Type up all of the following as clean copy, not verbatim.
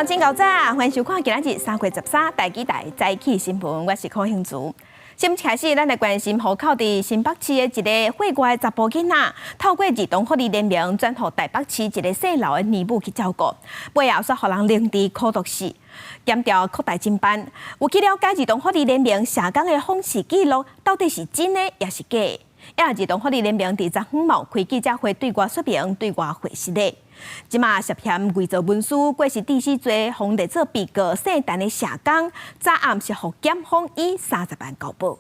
早真𠢕早，歡迎收看今仔日3月13台語台早起新聞，我是柯興慈。先開始，咱來關心戶口佇新北市的一個歲外查埔囡仔，透過兒童福利聯盟轉予台北市一個姓劉的奶母去照顧，尾後煞予人靈治苦毒死，檢調擴大偵辦。有去了解兒童福利聯盟社工的訪視記錄到底是真的抑是假的？也兒童福利聯盟佇昨昏嘛開記者會對外說明、對外回釋的。這馬涉嫌偽造文書、過失致死罪，予列做被告姓陳的社工，昨暗是予檢方以30萬交保。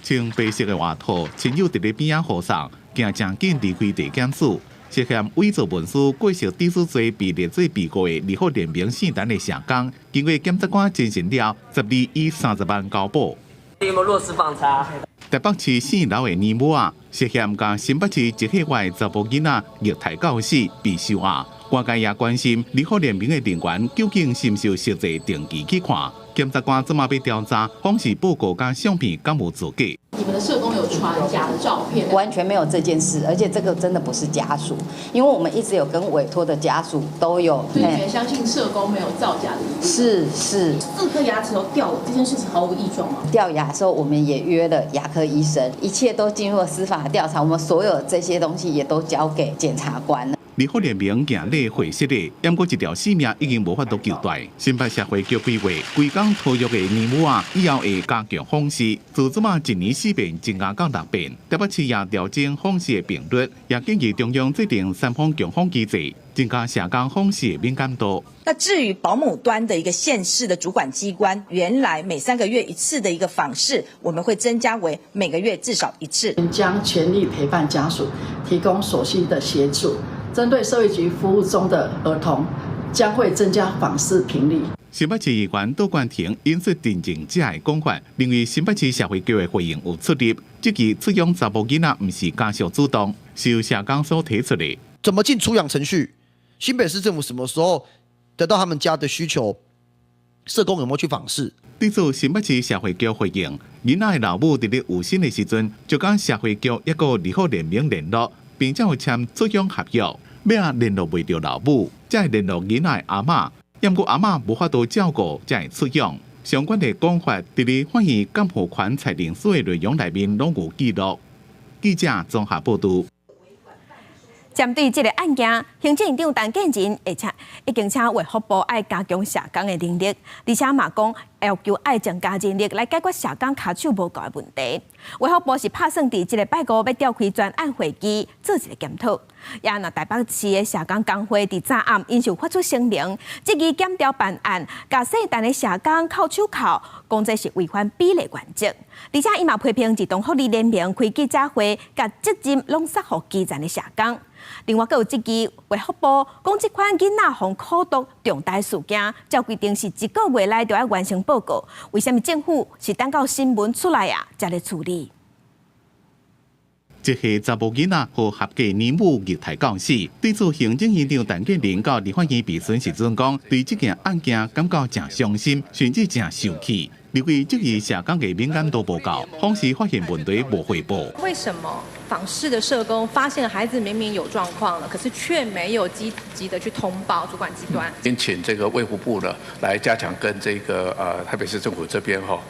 穿白色的外套，親友佇咧邊仔護送，行誠緊離開地檢署。涉嫌偽造文書、過失致死罪被列做被告的兒福聯盟姓陳的社工，經過檢察官偵訊了，12以30萬交保。有沒有弱勢訪查？台北市姓劉的奶母啊，涉嫌共新北市一歲外查埔囡仔虐待到死，被收押。外界也關心兒福聯盟的人員究竟是毋是有實際定期去看？檢察官這馬欲調查訪視報告佮相片敢有造假？你們的社工有傳假的照片？完全沒有這件事，而且這個真的不是家屬，因為我們一直有跟委託的家屬都有。所以你們相信社工沒有造假的疑慮？是是。四顆牙齒都掉了，這件事情毫無異狀嗎？掉牙的時候，我們也約了牙科醫生，一切都進入了司法調查，我們所有這些東西也都交給檢察官了。兒福聯盟今日回釋的，毋過一條性命已經無法度救回。新北社會局規劃，規工托育的奶母啊，以後會加強訪視，自這馬一年四遍增加到六遍。台北市也調整訪視的頻率，也建議中央制定三方共訪機制，增加社工訪視的敏感度。那至於保姆端的一個縣市的主管機關，原來每3個月一次的一個訪視，我們會增加為每個月至少一次。將全力陪伴家屬，提供所需的協助。針對社會局服務中的兒童，將會增加訪視頻率。新北市議員杜冠廷引述陳情者的講法，認為新北市社會局的回應有出入，這起出養查某囡仔毋是家屬主動，是由社工所提出的。怎麼進出養程序？新北市政府什麼時候得到他們家的需求？社工有沒有去訪視？對此，新北市社會局回應，囡仔的老母佇咧有身的時陣，就佮社會局抑閣兒福聯盟聯絡，並且有簽出養合約。尾仔聯絡袂著老母，才會聯絡囡仔的阿嬤，毋過阿嬤無法度照顧，才會出養。相關的講法，佇咧法院監護權裁定書的內容內面攏有記錄。記者綜合報導。針對這個案件，行政院長陳建仁而且已經請衛福部愛加強社工的能力，而且嘛講要求愛增加人力來解決社工跤手無夠的問題。衛福部是拍算佇這個拜五欲召開專案會議做一個檢討。也若台北市的社工工會佇昨暗𪜶就發出聲明，質疑檢調辦案，共姓陳的社工銬手銬，講這是違反比例原則。而且伊嘛批評兒童福利聯盟開記者會，共責任攏捒予基層的社工。另外，閣有質疑衛福部講這款囡仔予苦毒重大事件，照規定是一個月內就愛完成報告，為啥物政府是等到新聞出來啊，才來處理？一歲查某囡仔予合家奶母虐待到死，對此行政院長陳建仁到立法院備詢時陣講，對這件案件感覺誠傷心，甚至誠受氣。認為質疑社工的敏感度無夠，訪視發現問題無匯報。為什麼訪視的社工發現孩子明明有狀況了，可是卻沒有積極的去通報主管機關？應請這個衛福部呢來加強跟這個台北市政府這邊哈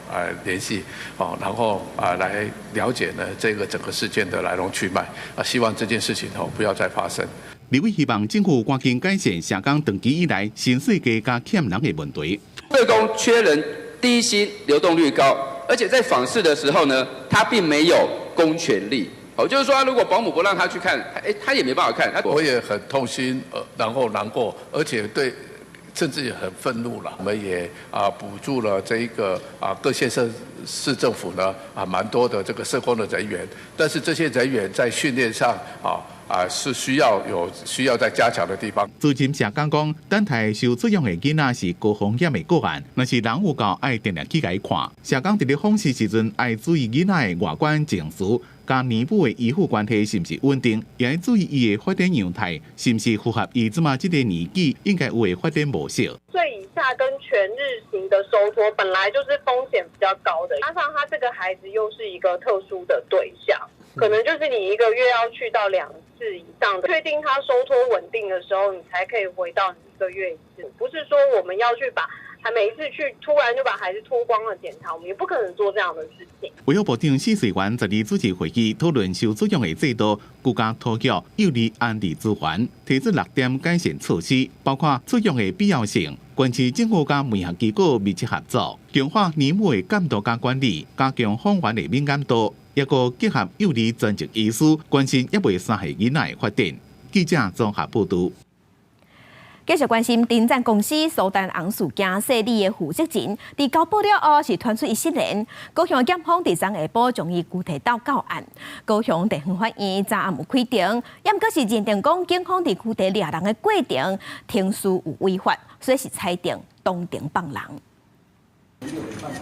聯繫，哦，然後啊來了解呢這個整個事件的來龍去脈，啊，希望這件事情哦不要再發生。立委希望政府趕緊改善社工長期以來薪水低佮欠人的問題。社工缺人。低薪、流動率高，而且在訪視的時候呢，他並沒有公權力。哦，就是說，如果保姆不讓他去看，哎，他也沒辦法看。我也很痛心，然後難過，而且對，甚至也很憤怒了。我們也啊補助了這一個啊各縣市市政府呢啊蠻多的這個社工的人員，但是這些人員在訓練上啊是需要有需要再加強的地方。資深社工講，等待受出養的囡仔是高風險的個案，若是人有夠，愛定定去共伊看。社工佇咧訪視時陣，愛注意囡仔的外觀情緒，佮奶母的依附關係是毋是穩定，也愛注意伊的發展樣態是毋是符合伊這馬這個年紀應該有的發展模式。歲以下跟全日型的收托本來就是風險比較高的，加上他這個孩子又是一個特殊的對象。可能就是你一個月要去到2次以上的，確定他收托穩定的時候，你才可以回到你一個月一次。不是說我們要去把，還每一次去突然就把孩子脫光了檢查，我們也不可能做這樣的事情。衛福部長許瑞元12主持會議討論收贮養的制度、居家托育、幼兒安置資源，提出6點改善措施，包括贮養的必要性、縣市政府佮媒合機構密切合作、強化乳母的監督佮管理、加強訪員的敏感度，抑閣結合幼兒專職醫師關心猶未3歲囡仔的發展。記者綜合報導。繼續關心鼎贊公司蘇丹紅事件姓李的負責人，佇交保了後是傳出伊失聯。高雄檢方佇昨下晡將伊拘提到告案。高雄地方法院昨暗有開庭，猶閣是認定講警方佇拘提掠人的過程程序有違法，所以是裁定當庭放人。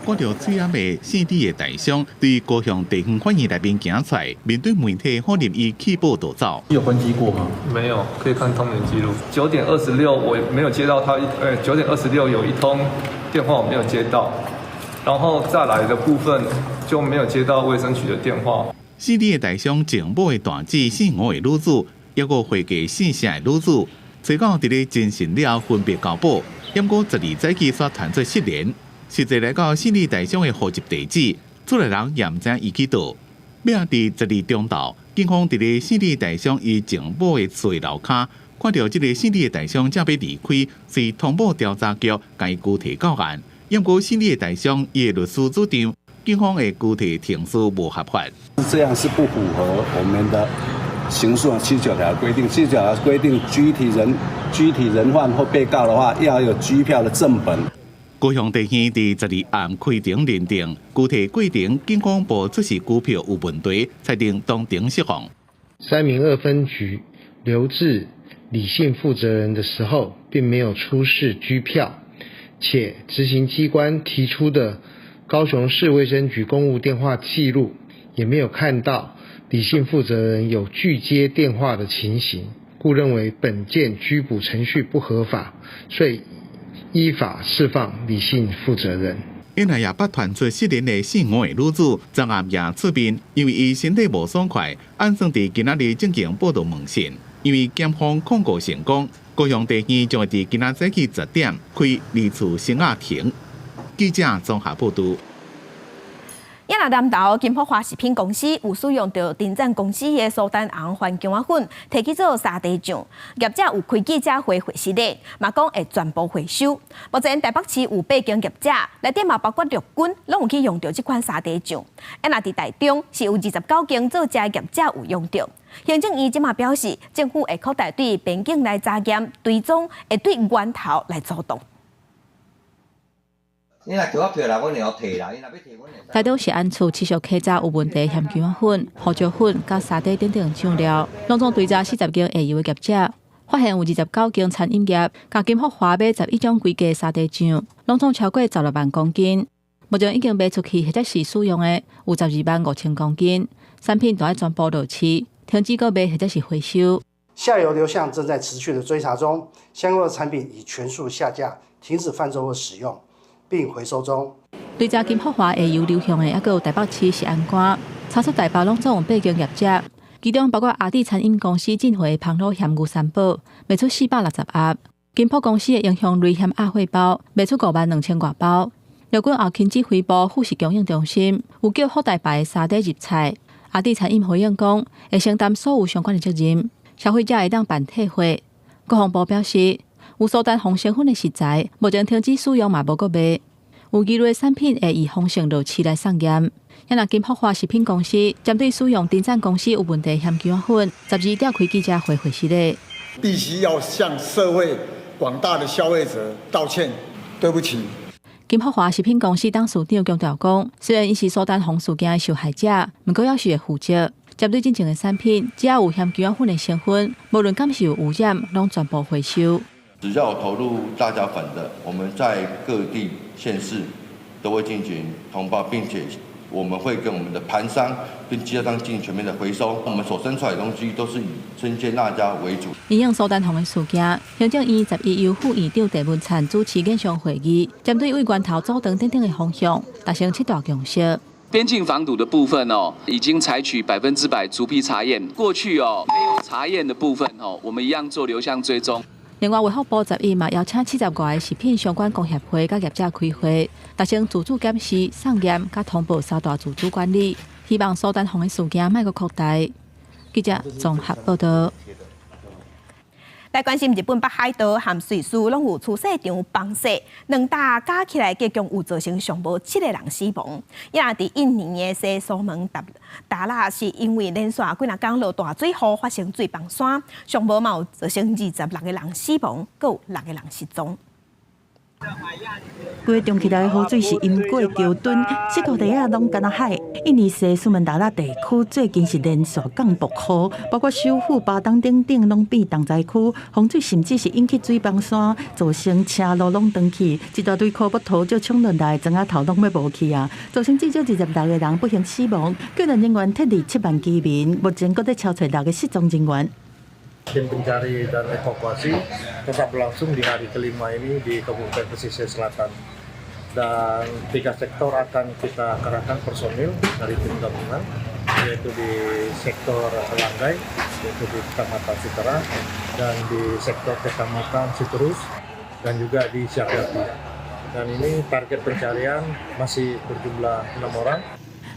看著喙罨的姓李的大雙，對高雄地方法院內面行出來，面對媒體否認伊棄保逃走。你有關機過嗎？沒有，可以看通聯記錄。9點26我沒有接到他，9點26有一通電話我沒有接到，然後再來的部分就沒有接到衛生局的電話。姓李的大雙前某的大姊，姓吳的女子，抑閣會計姓謝的女子，揣九佇咧偵訊了分別交保，毋過12早起煞傳出失聯。實際來到姓李大雙的戶籍地址，厝內人也毋知伊去佗。尾仔佇12中晝，警方佇咧姓李大雙伊前某的厝的樓跤，看著這个姓李的大雙正欲離開，遂通報調查局，共伊拘提告案。毋過姓李的大雙伊的律師主張，警方的拘提程序無合法。這樣是不符合我們的刑訴79條規定，79條規定拘提人犯或被告的話，要有拘票的正本。高雄地院佇12暗開庭認定，拘提過程警方無出示拘票有問題，裁定當庭釋放。三民二分局留置李姓負責人的時候，並沒有出示拘票，且執行機關提出的高雄市衛生局公務電話記錄，也沒有看到李姓負責人有拒接電話的情形，故認為本件拘捕程序不合法，所以依法釋放李姓負責人。原來也捌傳出失聯的姓吳的女子，昨暗也出面，因為伊身體無爽快，按算佇今仔日進行報到問訊。因為檢方控告成功，高雄地院將會佇今仔早起10點開二次聲押庭。記者綜合報導。也若南投金福華食品公司有使用著鼎贊公司的蘇丹紅番薑仔粉，提去做沙茶醬，業者有開記者會回釋咧，嘛講會全部回收。目前台北市有8間業者，內底嘛包括陸軍，攏有去用著這款沙茶醬。啊，若佇台中是有29間做食的業者有用著。行政院這馬表示，政府會擴大對邊境來查驗，追蹤，會對源頭來阻擋。台中食安處持續稽查有問題鹹薑仔粉、胡椒粉佮沙茶等等醬料，攏總追查40間下游的業者，發現有29間餐飲業，共金福華買11種規格沙茶醬，攏總超過16萬公斤。目前已經賣出去或者是使用的有12萬5千公斤，產品都愛全部落市，停止閣賣或者是回收。下游流向正在持續的追查中，相關的產品已全數下架，停止販售或使用，並回收中。對查金福華下游流向的，猶閣有台北市食安官，查出台北攏總有8間業者，其中包括阿弟餐飲公司進貨的芳老鹹牛三寶，賣出460盒；金福公司的英雄雷鹹鴨血包，賣出5萬2千外包。陸軍後勤指揮部副食供應中心有叫福大牌的沙茶入菜，阿弟餐飲回應講會承擔所有相關的責任，消費者會當辦退貨。國防部表示，有蘇丹紅成分的食材，目前停止使用嘛無閣賣。有疑慮的產品會以風險落市來送驗。若金福華食品公司針對使用鼎贊公司有問題鹹薑仔粉，12召開記者會回釋咧。必須要向社會廣大的消費者道歉，對不起。金福華食品公司董事長強調講，雖然伊是蘇丹紅事件的受害者，毋過猶是會負責。針對進前的產品，只要有鹹薑仔粉的成分，無論敢是有污染，攏全部回收。只要有投入辣椒粉的，我們在各地縣市都會進行通報，並且我們會跟我們的盤商跟經銷商進行全面的回收。我們所生出來的東西都是以生鮮辣椒為主。因應蘇丹紅的事件，行政院11由副院長鄭文燦主持線上會議，針對對源頭阻斷等等的方向，達成7大共識。邊境防堵的部分哦，已經採取100%逐批查驗。過去哦，沒有查驗的部分哦，我們一樣做流向追蹤。另外，衛福部11嘛邀請75個食品相關工協會佮業者開會，達成自主檢視、送驗佮通報三大自主管理，希望蘇丹紅的事件莫閣擴大。記者綜合報道。來關心日本北海道和瑞士攏有雛雪場崩雪，兩大加起來共有造成上無七個人死亡。也佇印尼的西蘇門答達臘是因為連續幾若工落大水雨發生水崩山，上無嘛有造成26個人死亡，閣有六個人失蹤。規場起來雨水是淹過橋墩，四箍地仔攏敢若海。印尼西蘇門答臘地區最近是連續降暴雨，包括首府巴東等等攏變重災區，洪水甚至是引起水崩山，造成車路攏斷去，一大堆枯木頭就衝落來，磚仔頭攏欲無去啊！造成至少26個人不幸死亡，救援人員撤離7萬居民，目前閣咧搜揣六個失蹤人員。 Tim pencari dan evakuasi tetap berlangsung di hari kelima ini di Kabupaten Pesisir Selatan. Dan tiga sektor akan kita kerahkan personil dari tim gabungan, yaitu di sektor Langgai, yaitu di Kecamatan Sitera, dan di sektor Kecamatan Sitorus, dan juga di Siak Yapi. Dan ini target pencarian masih berjumlah enam orang.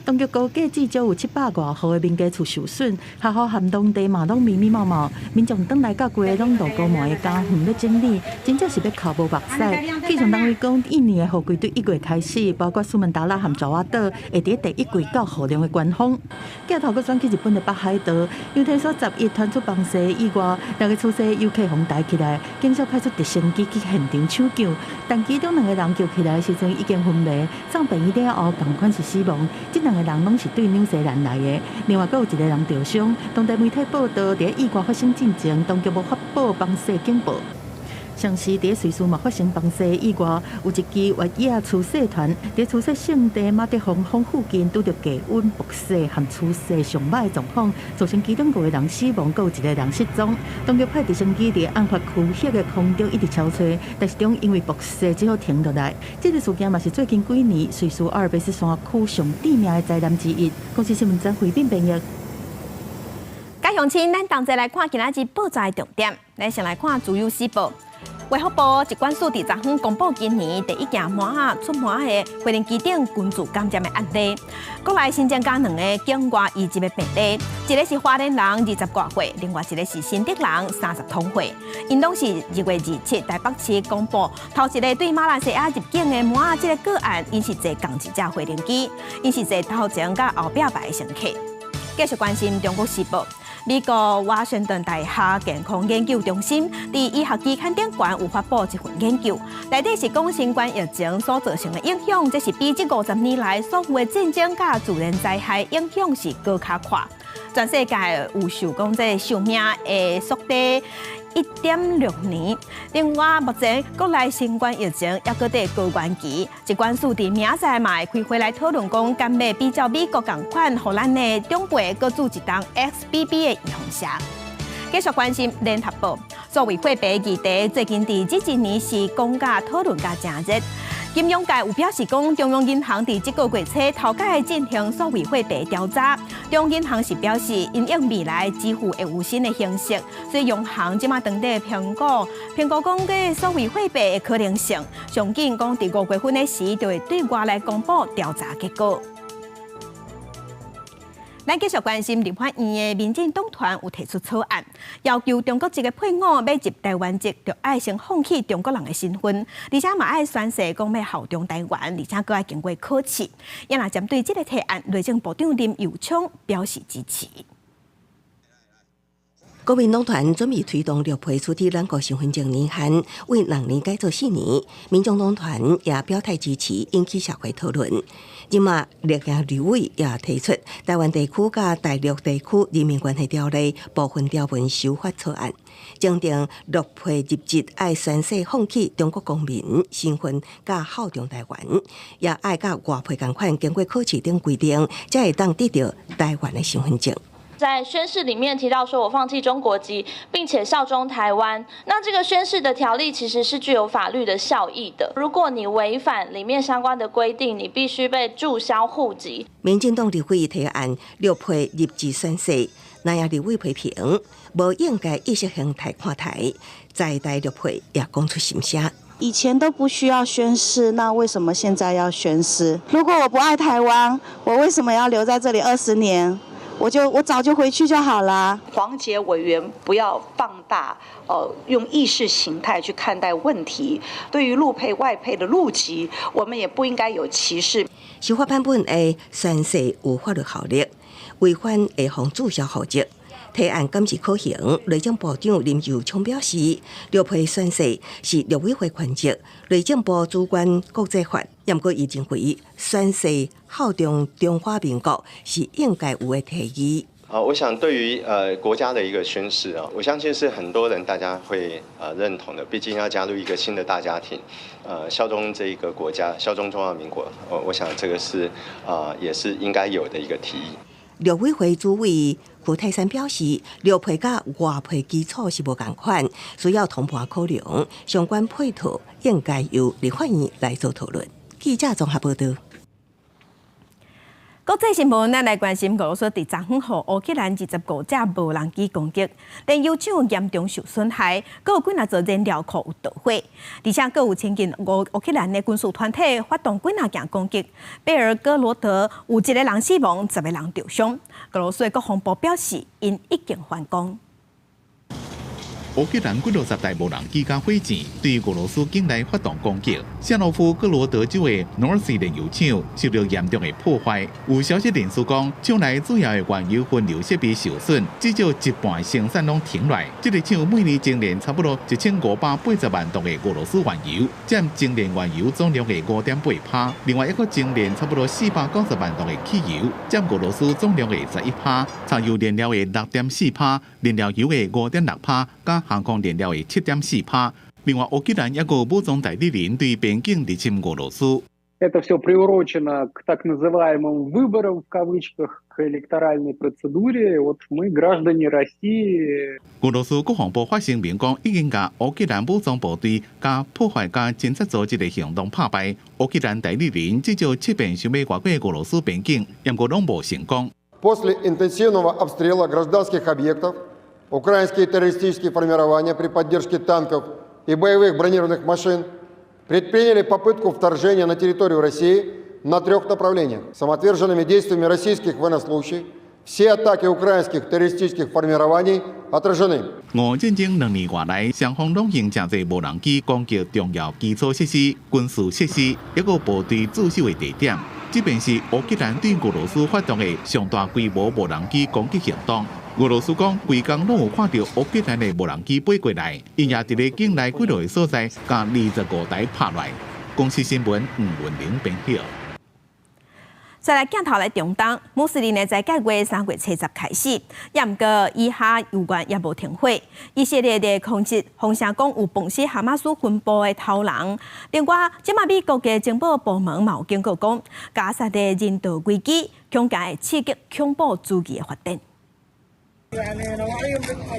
當局估計至少有700外戶的民家厝受損，學校和農地嘛攏密密麻麻，民眾轉來到規个攏路過滿的家園咧整理，真正是欲哭無目屎。氣象單位講，印尼的雨季對1月開始，包括蘇門答臘和爪哇島，會佇第一季到雨量的高峰。鏡頭閣轉去日本的北海道，羊蹄山11傳出崩雪意外，六个出世遊客予抬起來，警察派出直升機去現場搶救，但其中兩個人救起來的時陣已經昏迷，送病院了後仝款是死亡。這兩個人攏是對紐西蘭來的，另外閣有一個人著傷。當地媒體報道，佇意外發生進前，當局無發布崩雪警報。同時，佇瑞士嘛發生崩雪意外，有一支越野初雪團佇初雪聖地馬特洪峰附近拄著低溫暴雪和初雪上歹的狀況，造成其中五個人死亡，閣有一個人失蹤。當局派直升機佇案發區域的空中一直搜揣，但是終因為暴雪只好停落來。這個事件嘛是最近幾年瑞士阿爾卑斯山區上致命的災難之一。公視新聞曾慧敏編譯。各位鄉親，咱同齊來看今仔日報紙的重點。咱先來看《自由時報》。衛福部疾管署佇昨昏公布今年第一件貓仔出貓的飛行機頂群聚感染的案例。國內新增加兩个境外移入的病例，一个是花蓮人20外歲，另外一个是新竹人30通歲。𪜶攏是2月27台北市公布頭一个對馬來西亞入境的貓仔這个個案，𪜶是坐仝一隻飛行機，𪜶是坐頭前佮後壁排的乘客。繼續關心《中國時報》。美國華盛頓大學健康研究中心佇醫學期刊頂懸有發布一份研究，內底是講新冠疫情所造成的影響，這是比這50年來所有的戰爭佮自然災害影響是閣較快。全世界有壽講這壽命會縮短1.6年。另外，目前國內新冠疫情猶閣佇高原期，疾管署佇明仔載嘛會開會來討論講，敢欲比照美國仝款，予咱的長輩閣注一針 XBB 的預防射。繼續關心聯合報，數位貨幣議題最近佇這一年是講甲討論甲誠熱。金融界有表示講，中央銀行佇這個月初頭擺進行數位貨幣調查。中央銀行是表示，因應未來支付會有新的形式，所以央行這馬當咧評估，評估講這數位貨幣的可能性。上緊講，佇5月份的時，就會對外來公布調查結果。咱繼續關心立法院的民進黨團有提出草案，要求中國籍的配偶欲入台灣籍，就愛先放棄中國人的身份，而且嘛愛宣誓講欲效忠台灣，而且閣愛經過考試。也若針對這个提案，內政部長林右昌表示支持。國民黨團準備推動綠皮取締兩國身份證年限，為2年改做4年。民眾黨團也表態支持，引起社會討論。這馬立行立委也提出台灣地區佮大陸地區人民關係條例部分條文修法草案，增訂陸配入籍愛宣誓放棄中國公民身份，佮效忠台灣，也愛佮外配仝款經過考試等規定，才會當得著台灣的身份證。在宣誓裡面提到說，我放棄中國籍，並且效忠台灣。那這個宣誓的條例其實是具有法律的效益的。如果你違反裡面相關的規定，你必須被註銷戶籍。民進黨立委提案陸配入職宣誓，南亞立委批評無應該意識形態看台，在台陸配也講出心聲。以前都不需要宣誓，那為什麼現在要宣誓？如果我不愛台灣，我為什麼要留在這裡20年？我早就回去就好了。黃杰委員不要放大，用意識形態去看待問題。對於陸配外配的陸籍，我們也不應該有歧視。修法版本的宣誓有法律效力，違反會予註銷戶籍。提案敢是可行？內政部長林右昌表示，陸配宣誓是陸委會權責，內政部主管國籍法，毋過伊認為宣誓效忠中華民國是應該有的提議。啊，我想對於國家的一個宣誓啊，我相信是很多人大家會認同的。畢竟要加入一個新的大家庭，效忠這一個國家，效忠中華民國，我想這個是啊，也是應該有的一個提議。陸委會主委胡泰山表示，陸配佮外配基礎是無仝款，需要通盤考量，相關配套應該由立法院來做討論。記者綜合報道。國際新聞，咱來關心俄羅斯佇昨昏予烏克蘭25架無人機攻擊，煉油廠嚴重受損害，閣有幾若座燃料庫有著火，而且閣有親近烏克蘭的軍事團體發動幾若件攻擊。貝爾哥羅德有一個人死亡，10個人著傷。俄羅斯的國防部表示，𪜶已經反攻。烏克蘭幾落十台無人機佮火箭對俄羅斯境內發動攻擊，謝羅夫哥羅德州的諾爾斯煉油廠受到嚴重的破壞。有消息人士講，廠內主要的原油分流設備受損，至少一半生產攏停落。這個廠每年精煉差不多1580萬桶的俄羅斯原油，佔精煉原油總量的5.8趴。另外一個精煉差不多490萬桶的汽油，佔俄羅斯總量的11趴。柴油燃料的6.4趴，燃料油的5.6趴，佮航空燃料的7.4趴。另外，烏克蘭抑閣有武裝代理人對邊境入侵俄羅斯。 Это все приурочено к так называемым выборам в кавычках, к электоральной процедуре. Вот мы, граждане России. 俄羅斯國防部發聲明講，已經共烏克蘭武裝部隊佮破壞佮偵察組織的行動拍敗。烏克蘭代理人至少七遍想欲越過俄羅斯邊境，毋過攏無成功。 После интенсивного обстрела гражданских объектов украинские террористические формирования при поддержке танков и боевых бронированных машин предприняли попытку вторжения на территорию России на трех направлениях. Самоотверженными действиями российских военнослужащих все атаки украинских террористических формирований отражены. 俄戰爭2年外來，雙方攏用誠濟無人機攻擊重要基礎設施、軍事設施，抑閣部隊駐守的地點。這遍是烏克蘭對俄羅斯發動的上大規模無人機攻擊行動。俄羅斯講，規工攏有看著烏克蘭的無人機飛過來，𪜶也佇咧境內幾落個所在，共25台拍落。公視新聞吳文玲編譯。再來鏡頭來中東，穆斯林的齋戒月3月初10開始，也毋過以哈猶原也無停火。以色列的空襲風聲講有爆死哈馬斯分部的頭人。另外，這馬美國的情報部門嘛有警告講，加薩的人道危機恐驚會刺激恐怖主義的發展。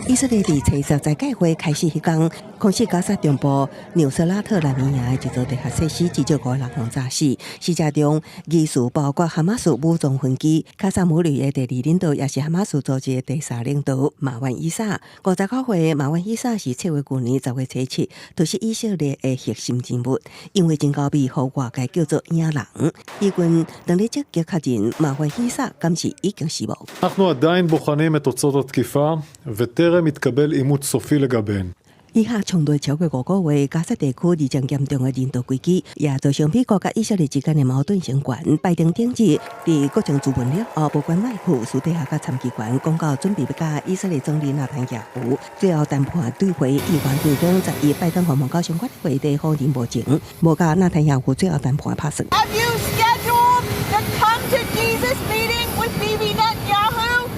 以色列佇初十齋戒月開始彼工，空襲加薩中部紐瑟拉特難民營的一座地下設施，至少五人予炸死。死者中疑似包括哈馬斯武裝分支卡薩姆旅的第二領導，也是哈馬斯組織的第三領導馬萬伊薩。59歲馬萬伊薩是策劃舊年10月初7，突襲以色列的核心人物，因為真高被予外界叫做影人。以軍當咧積極確認馬萬伊薩敢是已經死亡。 אנחנו עדיין בוחנים את תוצאות התקיפה וטרם התקבל אימות סופי לגביהן. 以哈衝突超過5個月，加薩地區日漸嚴重的人道危機，也造成美國佮以色列之間的矛盾升懸。拜登頂日佇國情諮文了後，無關麥克私底下佮參議員講到，準備欲佮以色列總理納坦雅胡最後談判對話，議員提講十一拜登訪問到相關的話題否認無情，無佮納坦雅胡最後談判拍算。 Have you scheduled the Come to Jesus meeting with Bibi Netanyahu?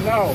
No.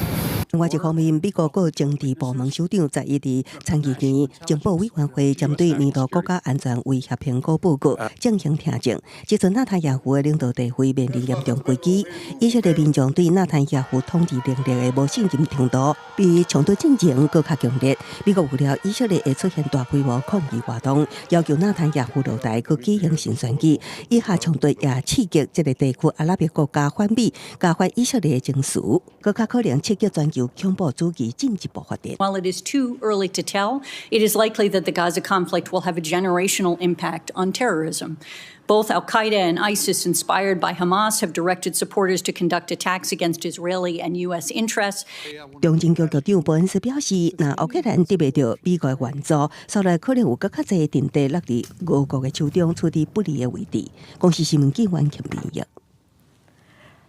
另外一方面，美國各政治部門首長十一佇參議院情報委員會針對年度國家安全威脅評估報告進行聽證。這陣納坦雅胡的領導地位面臨嚴重危機，以色列民眾對納坦雅胡統治能力的無信任程度比衝突進前閣較強烈。美國預料以色列會出現大規模抗議活動，要求納坦雅胡落台閣舉行新選舉。以哈衝突也刺激這個地區阿拉伯國家反美，加快以色列的情緒，閣較可能刺激全球恐怖主義進一步發展。 While it is too early to tell, it is likely that the Gaza conflict will have a generational impact on terrorism. Both Al Qaeda and ISIS, inspired by Hamas, have directed supporters to conduct attacks against Israeli and U.S. interests. 中情局局長伯恩斯表示，若烏克蘭得袂著美國援助，煞來可能有閣較濟陣地落佇俄國的手中，處佇不利的位置。公視新聞記者袁編譯。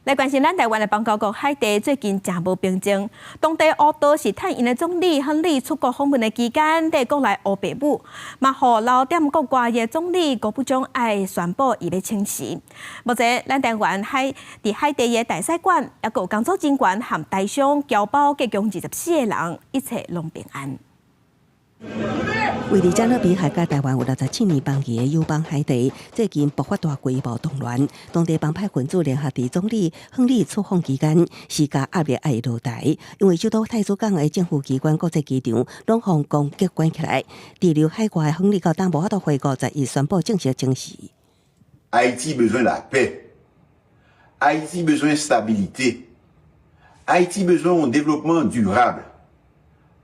來關心咱台灣的邦交國海地最近誠無平靜，當地烏道是趁𪜶的總理亨利出國訪問的期間，佇國內烏白舞，嘛予留踮國外的總理高布中愛宣布伊欲請辭。目前，咱台灣海佇海地的大使館，抑閣有工作人員和台商僑胞，共24個人，一切攏平安。位佇加勒比海佮台灣有67年邦誼的友邦海地，最近爆發大規模動亂，當地幫派分子聯合佇總理亨利出訪期間，施加壓力愛伊落台，因為首都太子港的政府機關、國際機場攏予攻擊關起來。滯留海外的亨利到今無法度回國，十一宣布正式請辭。 Haïti bezwen lapè. Haïti bezwen stabilite. Haïti bezwen yon devlopman dirab.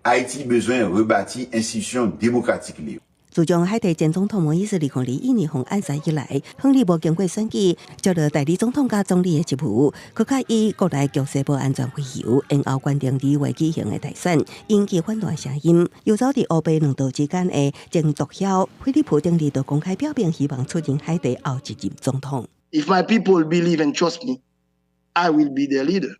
Haïti bezwen rebati enstitisyon demokratik li yo. 自從海地前總統莫伊斯2021年予暗殺以來，亨利無經過選舉，接落代理總統佮總理的職務，閣較以國內局勢無安全為由，延後決定2月舉行的大選，引起反對聲音。遊走佇烏白兩道之間的前毒梟菲利普頂日就公開表明，希望出任海地後一任總統。 If my people believe and trust me, I will be their leader.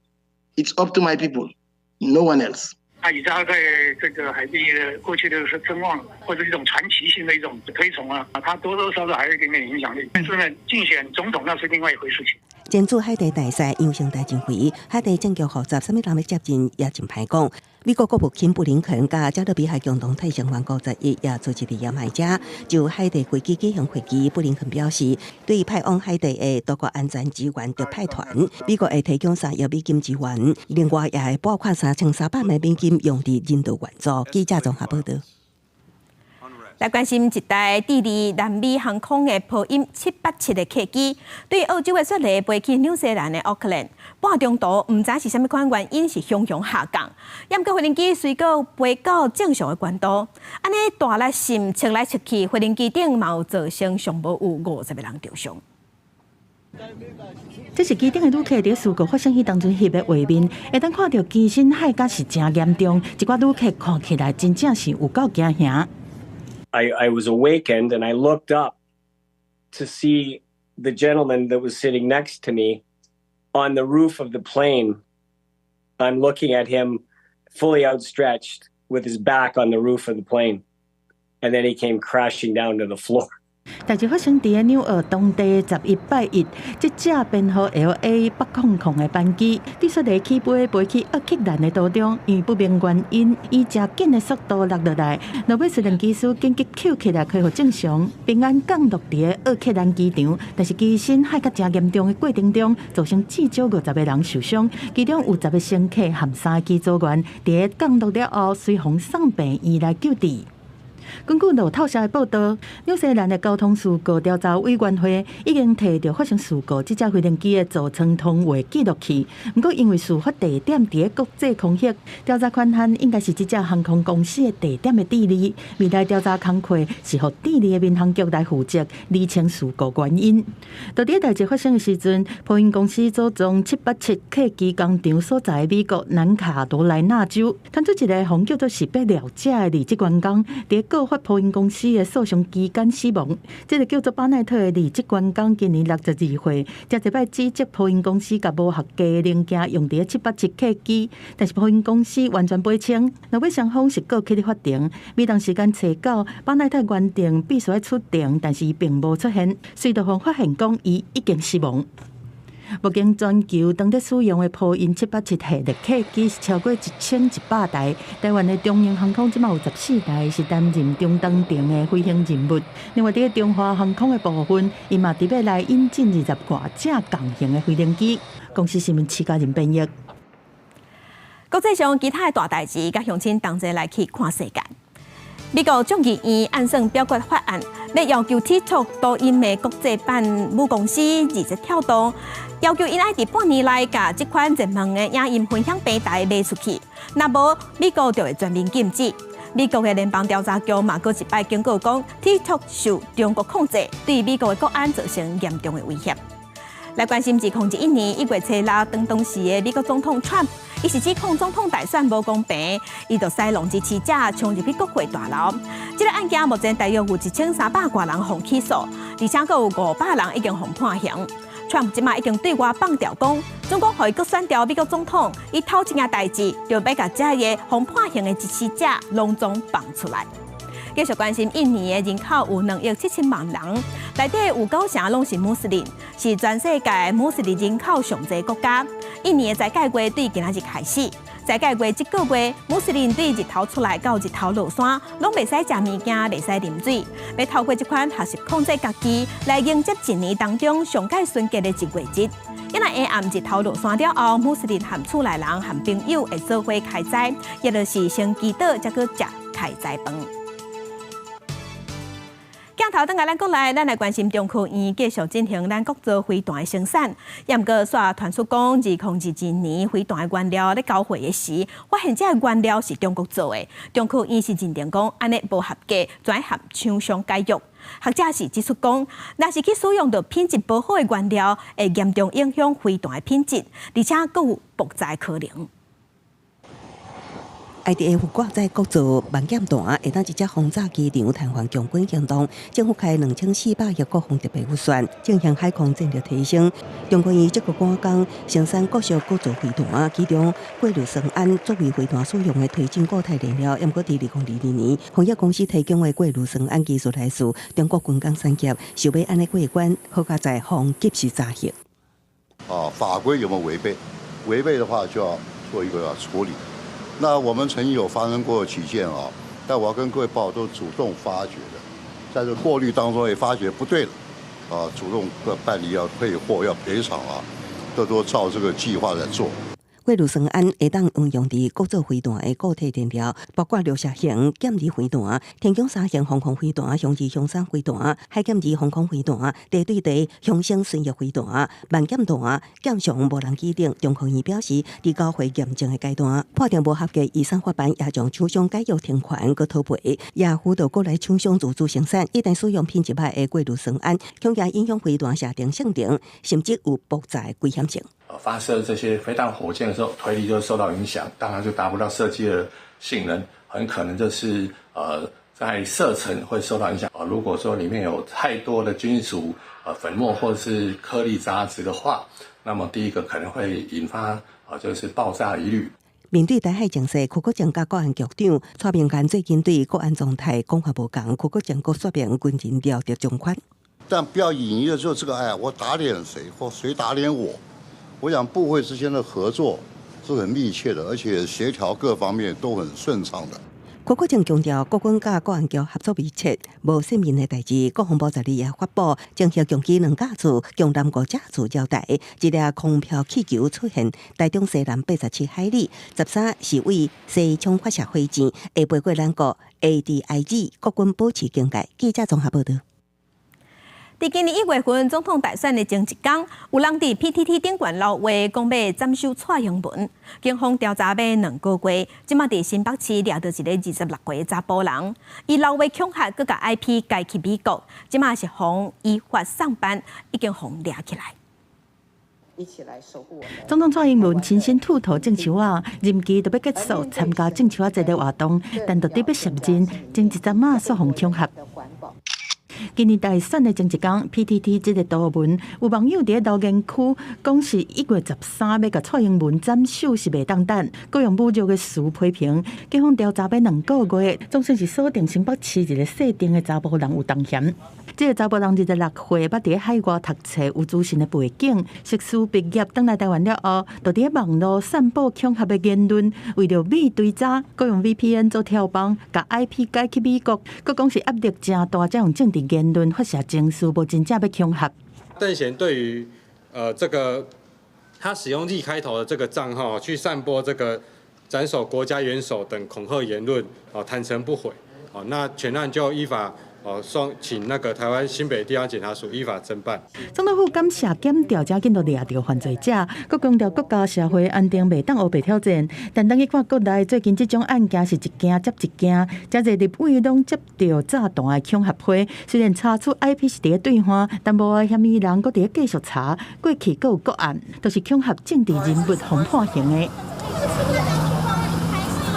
It's up to my people, no one else. 他以他在這個海地的過去的聲望，或者一種傳奇性的一種推崇啊，他多多少少還有一點點影響力。但是呢，競選總統那是另外一回事情。前駐海地大使楊勝大認為，海地政局複雜，啥物人欲接任也真歹講。美國國務卿布林肯佮加勒比海共同體成員國十一也組織佇牙買加就海地危機舉行會議。布林肯表示，對於派往海地的多國安全支援特派團，美國會提供3億美金支援，另外也會撥款3300萬美金用佇人道援助。記者綜合報道。來關心一台智利南美航空的波音787的客機，對澳洲的雪梨飛去紐西蘭的奧克蘭，半中途毋知是啥物款原因是雄雄下降，毋過飛行機隨閣飛到正常的高度，按呢大力閃切來切去，飛行機頂嘛有造成上無有50個人著傷。這是機頂的旅客佇事故發生彼當陣翕的畫面，會當看著機身害甲是誠嚴重，一寡旅客看起來真正是有夠驚嚇。 I was awakened and I looked up to see the gentleman that was sitting next to me on the roof of the plane. I'm looking at him fully outstretched with his back on the roof of the plane. And then he came crashing down to the floor. 代誌發生佇个紐澳當地11拜一，這架編號 LA 800的班機，佇雪梨起飛飛去奧克蘭的途中，因為不明原因，以誠緊的速度落落來，落尾雖然機師緊急抾起來恢復正常，平安降落佇个奧克蘭機場，但是機身害甲誠嚴重的過程中，造成至少50個人受傷，其中有10個乘客和三個機組員，佇个降落了後，隨予送病院來救治。根據路透社的報道，紐西蘭的交通事故調查委員會已經提著發生事故這架飛行機的座艙通話記錄器。毋過，因為事發地點佇个國際空域，調查權限應該是這架航空公司的地點的智利。未來調查工課是予智利的民航局來負責釐清事故原因。到佇代誌發生的時陣，波音公司組裝787客機工廠所在的美國南卡羅來納州，傳出一个予叫做識別了者的離職員工，佇告發波音公司的訴訟期間死亡。這个叫做巴奈特的離職員工今年62歲，誠濟擺指責波音公司共無合格的零件用佇787客機，但是波音公司完全掰清。落尾雙方是告去咧法庭，美東時間初九，巴奈特原定必須愛出庭，但是伊並無出現，隨著予發現講伊已經死亡。目前全球當咧使用的波音787系列客機是超過1100台。台灣的長榮航空這馬有14台是擔任中東程的飛行任務。另外，佇個中華航空的部分，伊嘛佇欲來引進20外架共型的飛行機。公視新聞徐家仁編譯。國際上其他的大代誌，佮鄉親同齊來去看世界。美國眾議院按算表決法案，欲要求 TikTok 抖音的國際版母公司字節跳動，要求𪜶愛佇半年內共這款熱門的影音分享平台賣出去，若無美國就會全面禁止。美國的聯邦調查局嘛，閣一擺警告講，TikTok 受中國控制，對美國的國安造成嚴重的威脅。來關心2021年1月初六，當當時的美國總統川普，伊是指控總統大選無公平，伊就捒弄支持者衝入去國會大樓。這個案件目前大約有1300外人予起訴，而且閣有500人已經予判刑。川普這馬已經對外放調講，總講予伊閣選著美國總統，伊頭一件代誌就欲共這个予判刑的支持者攏總放出來。繼續關心印尼的人口有2億7千萬人，內底有九成攏是穆斯林，是全世界穆斯林人口上濟國家。印尼的齋戒月對今仔日開始，齋戒月這個月，穆斯林對日頭出來到日頭落山，攏袂使食物件，袂使啉水，欲透過這款學習控制家己，來迎接一年當中上蓋純潔的一月日。因為下暗日頭落山了後，穆斯林和厝內人和朋友會做伙開齋，也就是先祈禱，才去食開齋飯。鏡頭轉來咱國內，咱來關心中科院繼續進行咱國造飛彈的生產。也毋過，煞傳出講，2022年飛彈的原料咧交貨的時，發現這个原料是中國做的。中科院是認定講，按呢無合格，轉予廠商解約。學者是指出講，若是去使用著品質無好的原料，會嚴重影響飛彈的品質，而且閣有爆炸可能。 IDF 掛載國造萬劍彈，會當直接轟炸機場癱瘓共軍行動。政府開2400億國防特別預算，進行海空戰力提升。中科院這個趕工生產國造國造飛彈，其中過氯酸銨作為飛彈使用的推進固態燃料。毋過佇2022年，鴻業公司提供的過氯酸銨技術來自中國軍工產業，想欲按呢過關，好佳哉予及時查核。啊，法規有沒有違背？違背的話就要做一個處理。那我們曾經有發生過幾件啊，但我要跟各位報，都主動發覺的，在這過濾當中也發覺不對了，啊，主動辦理要退貨、要賠償啊，都照這個計劃在做。過氯酸銨會當應用佇國造飛彈的固體燃料，包括鑰匙型劍二飛彈、天弓三型防空飛彈、雄二雄三飛彈、海劍二防空飛彈、地對地雄升巡弋飛彈、萬劍彈、劍翔無人機等。中科院表示，佇交貨驗證的階段，判定無合格，移送法辦也將廠商解約停權閣討賠，也輔導國內廠商自主生產。一旦使用品質歹的過氯酸銨，恐驚影響飛彈射程性能，甚至有爆炸的危險性。發射這些飛彈火箭的時候，推力就受到影響，當然就達不到設計的性能，很可能就是在射程會受到影響啊。如果說裡面有太多的金屬粉末或者是顆粒雜質的話，那麼第一個可能會引發啊就是爆炸疑慮。面對台海情勢，柯國正佮國安局長蔡明崁最近對國安狀態講法無仝，柯國正閣說明軍人料得從寬。但不要引喻就這個，哎呀，我打臉誰或誰打臉我。我想部會之間的合作是很密切的，而且協調各方面都很順暢的。柯國正強調，國軍佮國安局合作密切，無洩密的代誌。國防部12也發布，偵測共機兩架次，共南五架次繞台，一粒空飄氣球出現台中西南87海里，13是對西昌發射火箭，會飛過咱國 ADIZ，國軍保持警戒。記者綜合報道。佇今年1月份總統大選的前一工，有人佇 PTT 頂懸留話，講欲斬首蔡英文。警方調查欲2個月，這馬佇新北市掠著一個26歲的查埔人，伊留話恐嚇，閣共 IP 改去美國，這馬是予依法送辦，已經予掠起來。一起來守護我們。總統蔡英文親身揬塗種樹仔，任期都欲結束，參加種樹仔節的活動，但就佇欲卸任，前一陣仔煞予恐嚇。今年大選的前一工，PTT 這个圖文有網友佇留言區講是1月13欲共蔡英文斬首是袂當等，閣用侮辱的詞批評。警方調查欲2個月，總算是鎖定新北市一个姓鄧的查埔人有同嫌。這个查埔人26歲，捌佇海外讀冊，有資訊的背景，碩士畢業，轉來台灣了後，就佇網路散布恐嚇的言論，為著美追查，閣用 VPN 做跳板，共 IP 改去美國，閣講是壓力誠大，才用政治言論發洩情緒，無真正欲恐嚇。鄧賢對於這個他使用 Z 開頭的這個賬號去散播這個斬首國家元首等恐嚇言論，哦，坦承不諱，哦，那全案就依法。哦，送請那個台灣新北地方檢察署依法偵辦。總統府感謝檢調，才緊就掠著犯罪者，閣強調國家社會安定袂當烏白挑戰。但當去看國內最近這種案件是一件接一件，誠濟立委攏接著炸彈的恐嚇批。雖然查出 IP 是佇咧對岸，但無礙嫌疑人閣佇咧繼續查。過去閣有國案，都是恐嚇政治人物予判刑的。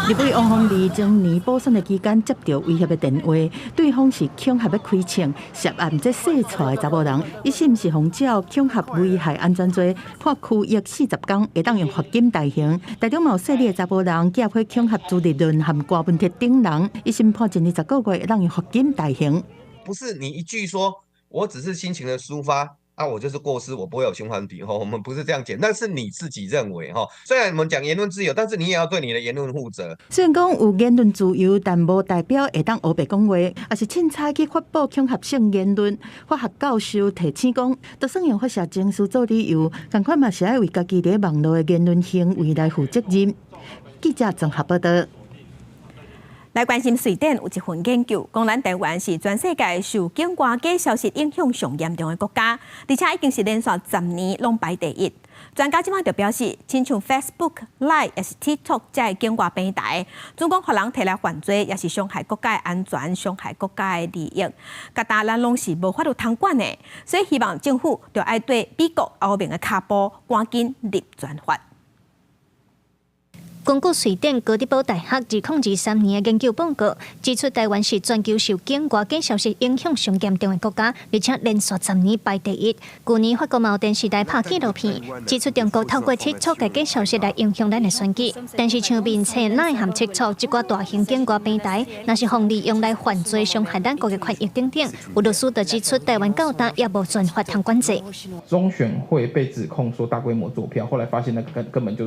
立委王鴻薇前年補選的期間接著威脅的電話，對方是恐嚇欲開槍涉案這姓蔡的查某人，一審是予照恐嚇危害安全罪判拘役40工，會當用罰金代刑。台中嘛有姓李的查埔人，寄批恐嚇朱立倫和柯文哲等人，一審判1年10個月，會當用罰金代刑。不是你一句說，我只是心情的抒發。啊，我就是過失，我不會有刑法問題。我們不是這樣講，那是你自己認為哈。雖然我們講言論自由，但是你也要對你的言論負責。雖然講有言論自由，但無代表會當烏白講話，抑是凊彩去發布恐嚇性言論。法學教授提醒講，就算用發洩情緒做理由，仝款嘛是愛為家己佇網路的言論行為來負責任。記者綜合報道。來關心瑞典有一份研究，講咱台灣是全世界受境外假消息影響上嚴重的國家，而且已經是連續10年攏排第一。專家這擺就表示，親像 Facebook、Line 抑是 TikTok 這个境外平台，總講予人提來犯罪，抑是傷害國家的安全、傷害國家的利益，共焦咱攏是無法度通管的。所以希望政府著愛對美國歐盟的跤步趕緊立專法。根據瑞典哥德堡大學2023年的研究報告指出，台灣是全球受境外假消息影響上嚴重的國家，而且連續十年排第一。去年法國嘛有電視台拍紀錄片，指出中國透過 TikTok 的假消息來影響咱的選舉。但是像面冊、LINE 和 TikTok 這寡大型境外平台，若是予利用來犯罪、傷害咱國的權益等等，有律師就指出，台灣到今也無專法通管制。中選會被指控說大規模作票，後來發現那個根本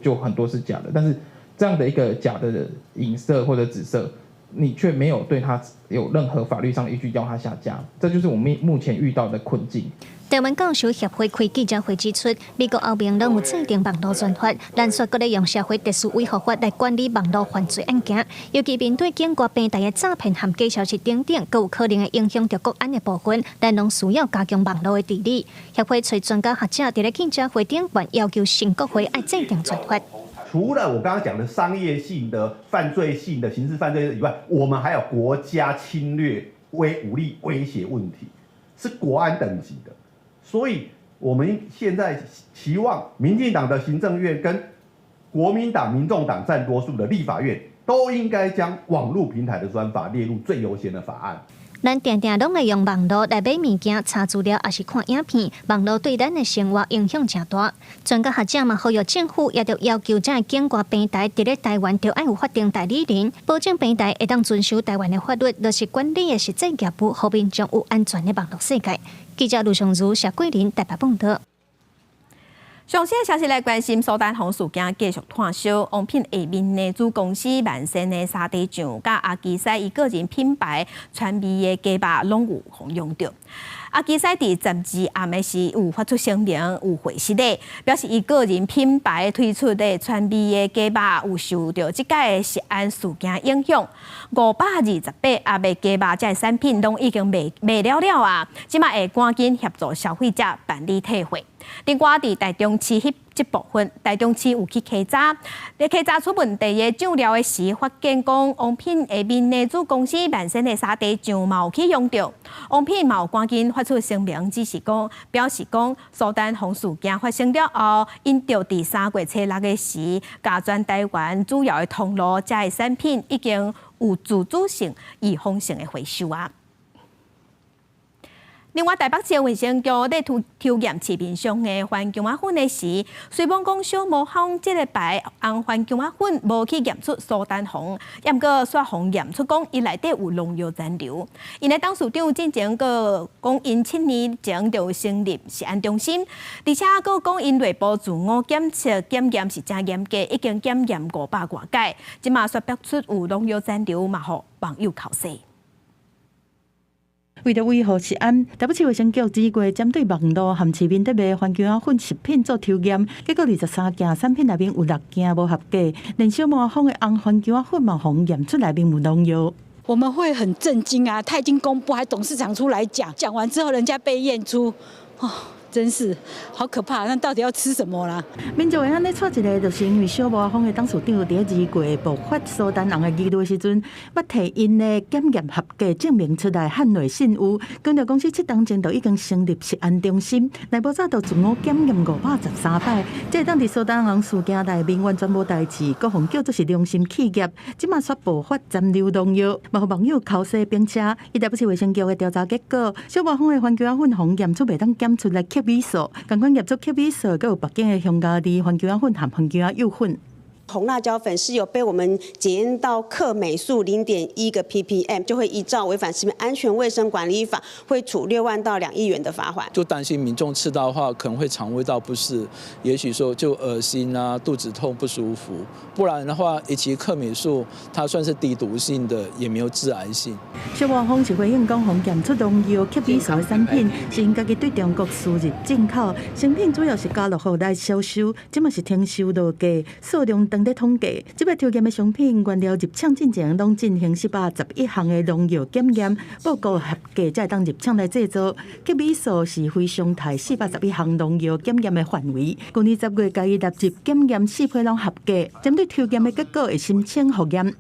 就很多是假的，但是這樣的一個假的影射或者指涉，你卻沒有對他有任何法律上依據要他下架，這就是我們目前遇到的困境。台灣教授協會開記者會指出，美國歐盟攏有制定網路專法，咱煞閣咧用社會秩序維護法來管理網路犯罪案件，尤其面對境外平台的詐騙和假消息等等，閣有可能會影響著國安的部分，咱攏需要加強網路的治理。協會揣專家學者佇咧記者會頂懸要求新國會愛制定專法。除了我剛剛講的商業性的、犯罪性的刑事犯罪以外，我們還有國家侵略、威武力威脅問題，是國安等級的。所以，我們現在期望民進黨的行政院跟國民黨、民眾黨佔多數的立法院，都應該將網路平台的專法列入最優先的法案。咱定定攏會用網路來買物件、查資料，抑是看影片。網路對咱的生活影響誠大。專家學者嘛呼籲政府，也著要求這个境外平台佇咧台灣著愛有法定代理人，保證平台會當遵守台灣的法律，落實管理的實際業務，予民眾有安全的網路世界。記者盧尚如、謝桂林台北報道。上新的消息來關心蘇丹紅事件繼續湠燒，王品下面的子公司萬仙的沙茶醬，佮阿基師伊個人品牌川味的雞肉攏有予用著。阿基師佇12暗的時有發出聲明，有回釋的，表示伊個人品牌推出的川味的雞肉有受著這擺的食安事件影響，528盒的雞肉這个產品攏已經賣了了啊！這擺會趕緊協助消費者辦理退貨。另外，佇台中市彼這部分，台中市有去稽查，佇稽查出問題的醬料的時，發現講王品下面的子公司萬仙的沙茶醬嘛有去用著，王品嘛有趕緊發出聲明，只是講表示講蘇丹紅事件發生了後，𪜶著佇3月初6的時，共全台灣主要的通路這个產品已經有自主性、預防性的回收啊。另外，台北市衛生局咧抽抽驗市面上的番薑仔粉的時，雖罔講小磨坊這个牌紅番薑仔粉無去驗出蘇丹紅，毋過煞予驗出講伊內底有農藥殘留。𪜶的董事長進前閣講𪜶7年前就成立食安中心，而且閣講𪜶內部自我檢測檢驗是誠嚴格，已經檢驗500外擺，這馬煞爆出有農藥殘留，嘛予網友口舌。為著維護食安，台北市衛生局指過針對網路和市面佇賣番薑仔粉食品做抽驗，結果23件產品內面有6件無合格，連小磨坊的紅番薑仔粉嘛，予驗出內面有農藥。我們會很震驚啊！他已經公布，還董事長出來講，講完之後人家被驗出，哦，真是好可怕！那到底要吃什麼啦？民眾會按呢掣一个，就是因為小磨坊的董事長佇2月爆發蘇丹紅的疑慮時陣，捌提𪜶的檢驗合格證明出來捍衛信譽。強調公司7冬前就已經成立食安中心，內部早就自我檢驗513擺。這當佇蘇丹紅事件內面完全無代誌，閣予叫做是良心企業，這馬煞爆發殘留農藥，嘛予網友口舌兵車。伊台北市衛生局的調查結果，小磨坊的番薑仔粉予驗出袂當檢出來抾米素，仝款驗出抾米素，閣有別間的香加利番薑仔粉和番薑仔幼粉。紅辣椒粉是有被我們檢驗到克鎂素0.1個 ppm，就會依照違反食品安全衛生管理法，會處6萬到2億元的罰鍰。就擔心民眾吃到的話，可能會腸胃道不適，也許說就噁心啊、肚子痛不舒服。不然的話，以及克鎂素，它算是低毒性的，也沒有致癌性。小磨坊是回應講，予驗出農藥抾米素的產品，是𪜶家己對中國輸入進口，商品主要是家樂福來銷售，這馬是停售落架，數量當咧統計，這擺抽驗的商品原料入廠進前，攏進行411項的農藥檢驗，報告合格才會當入廠來製造。抾米素是非常態411項農藥檢驗的範圍。舊年10月，共伊納入檢驗四批攏合格，針對抽驗的結果會申請複驗。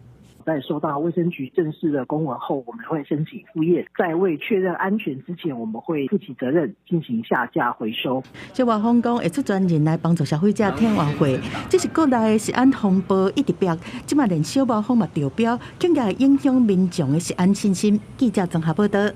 在收到衛生局正式的公文後，我們會申請複驗，在未確認安全之前，我們會負起責任進行下架回收。小磨坊講會出專人來幫助消費者退換貨，這是國內的食安風暴一直爆，這馬連小磨坊嘛中標，更加會影響民眾的食安信心。記者綜合報道。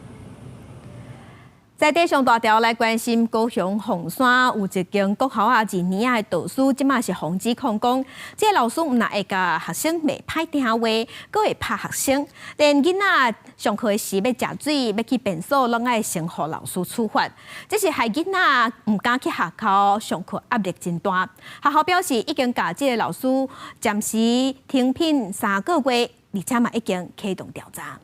在地上大條來關心高雄鳳山有一間國校啊，2年仔的導師，這馬是予指控講，這个老師毋但會共學生罵歹聽話，閣會拍學生，連囡仔上課時欲食水、欲去便所，攏愛先予老師處罰。這是害囡仔毋敢去學校上課，壓力真大。學校表示已經共這个老師暫時停聘3個月，而且嘛已經啟動調查。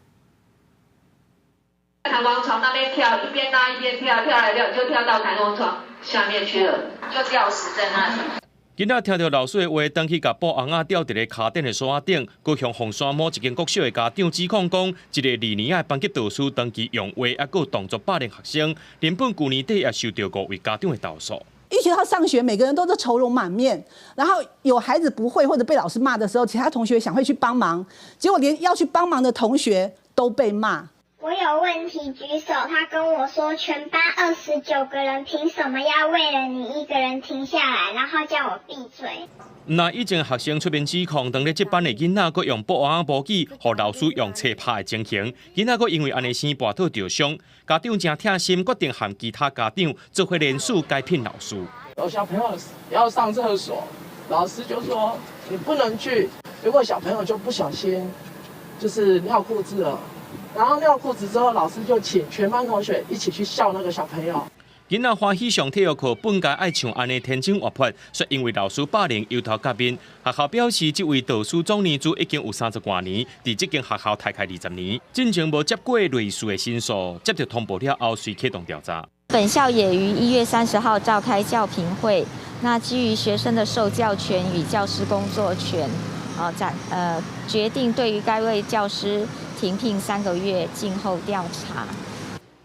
彈簧床那邊跳，一邊拉一邊跳，跳來跳就跳到彈簧床下面去了，就吊死在那裡。囡仔聽著老師的話，轉去共布尪仔吊佇咧跤頂的索仔頂。高雄鳳山某一間國小的家長指控講，一个2年仔的班級導師長期用話猶閣動作霸凌學生，原本舊年底也受著五位家長的投訴。一提到上學，每個人都是愁容滿面。然後有孩子不會或者被老師罵的時候，其他同學想會去幫忙，結果連要去幫忙的同學都被罵。我有問題舉手，他跟我說全班29個人憑什麼要為了你一個人停下來，然後叫我閉嘴。那以前學生出面指控，當咧這班的囡仔閣用布尪仔模擬，予老師用冊拍的情形，囡仔閣因為按呢生跋倒著傷，家長誠疼心，決定和其他家長做伙聯署解聘老師。有小朋友要上廁所，老師就說你不能去，結果小朋友就不小心就是尿褲子了。然後尿褲子之後，老師就請全班同學一起去笑那個小朋友。囡仔歡喜上體育課，本該愛像按呢天真活潑，卻因為老師霸凌憂頭革面。學校表示，這位導師總年資已經有30外年，佇這間學校待開20年，進前無接過類似的申訴，接著通報了後，隨啟動調查。本校也於1月30號召開教評會，那基於學生的受教權與教師工作權，啊，暫決定對於該位教師停聘3個月，靜候調查。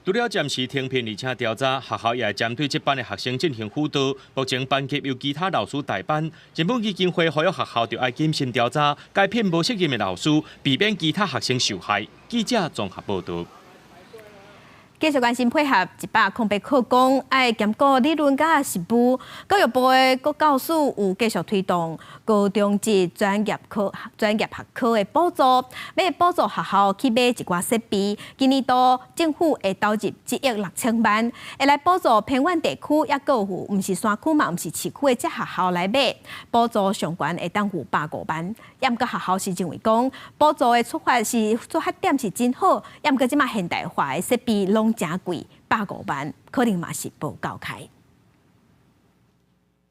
除了暫時停聘，而且調查，學校也會針對這班的學生進行輔導。目前班級由其他老師代班。人本基金會呼籲學校著愛謹慎調查，解聘無責任的老師，避免其他學生受害。記者綜合報導。繼續關心配合108課綱，愛兼顧理論佮實務。教育部的國教署有繼續推動高中職專業科專業學科的補助，欲補助學校去買一寡設備。今年度政府會投入1億6千萬，會來補助偏遠地區，抑閣有毋是山區嘛，毋是市區的這學校來買補助上懸會當有150萬。抑毋過學校是認為講，補助的出發點是真好，抑毋過這馬現代化的設備攏誠貴，150萬可能嘛是無夠開。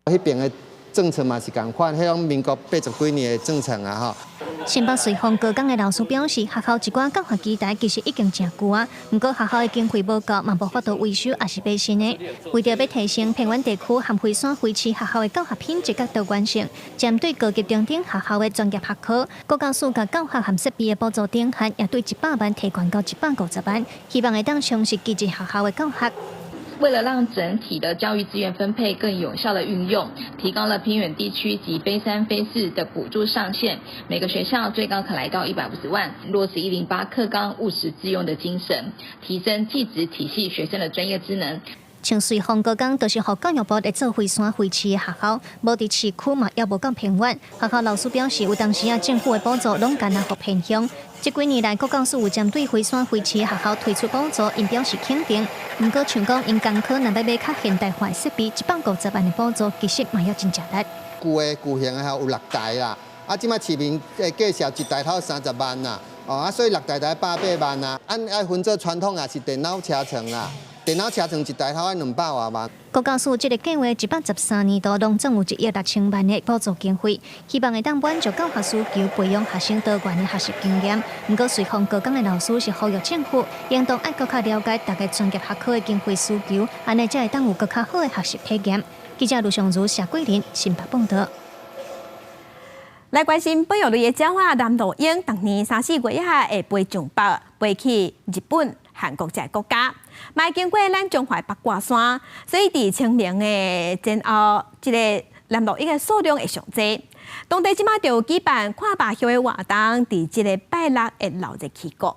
彼邊的政策嘛是仝款，彼種民國80幾年的政策啊吼。新北瑞芳高工的老師表示，學校一寡教學器材其實已經誠舊啊，毋過學校的經費無夠，嘛無法度維修，抑是買新的。為著欲提升偏遠地區和非山非市學校的教學品質佮多元性，針對高級中等學校的專業學科，國教署共教學和設備的補助頂限也對100萬提懸到150萬，希望會當充實基層學校的教學。為了讓整體的教育資源分配更有效的運用，提高了偏遠地區及非山非市的補助上限，每個學校最高可來到150萬。落實108課綱務實致用的精神，提升技職體系學生的專業知能。像瑞芳高工，就是予教育部咧做非山非市的學校，無佇市區嘛，也無夠偏遠。學校老師表示，有當時啊，政府的補助攏干焦予偏鄉。這幾年來，國教署有針對非山非市的學校推出補助，𪜶表示肯定。毋過，像講𪜶工科若欲買較現代化的設備，150萬的補助其實嘛猶真吃力。舊的舊型的有六台啦，啊，這擺市面的介紹一台頭30萬啦，哦，啊，所以六台才180萬啊。按愛分做傳統也是電腦車床啦。電腦車床一台頭愛200外萬。國教署這个計畫113年度攏總有1億6千萬的補助經費，希望會當滿足教學需求，培養學生多元的學習經驗。毋過，瑞芳高工的老師是呼籲政府，應當愛閣較了解逐个專業學科的經費需求，按呢才會當有閣較好的學習體驗。記者盧尚如、謝桂林新北報導。來關心保育類的鳥仔藍鷺鶯，逐年三四月仔會飛上北，飛去日本、韓國這个國家，嘛會經過咱彰化八卦山，所以佇清明的前後，這个藍鷺鶯的數量會上濟。當地這馬就有舉辦看白鴞的活動，佇這个拜六會鬧熱起鼓。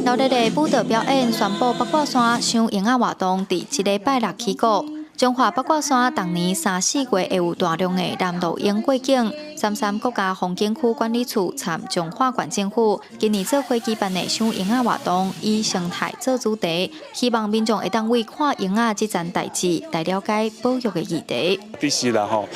鬧熱的舞蹈表演，宣布八卦山賞鶯仔活動，佇這个拜六起鼓。彰化八卦山逐年三四月會有大量的藍鷺鶯過境。三山國家風景區管理處參彰化縣政府今年做伙舉辦的賞鶯仔活動，以生態做主題，希望民眾會當為看鶯仔這層代誌來了解保育的議題。必須啦吼，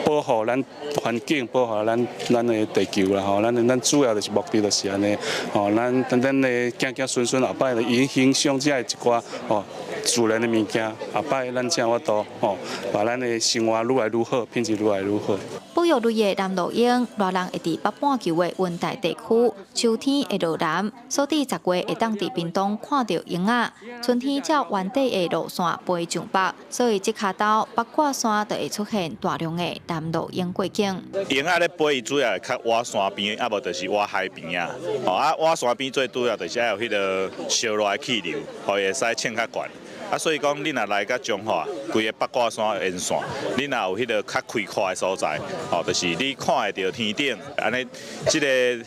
保護咱環境，保護咱的地球啦吼，咱主要就是目的就是按呢吼，咱的子子孫孫後擺來影響這的一寡吼自然的物件，後擺咱才有法度吼，把咱的生活愈來愈好，品質愈來愈好。保育類的藍鷺鶯，熱人會佇北半球的溫帶地區，秋天會落南，所以10月會當佇屏東看著鶯仔。春天照原底的路線飛上北，所以這跤晝八卦山就會出現大量的藍鷺鶯過境。鶯仔咧飛，伊主要會較倚山邊，啊無就是倚海邊啊。吼啊，倚山邊最主要就是愛有彼个燒熱的氣流，予伊會使衝較懸。啊，所以講，你若來到彰化，規个八卦山沿線，你若有彼个較開闊的所在，吼，就是你看會著天頂，按呢，這个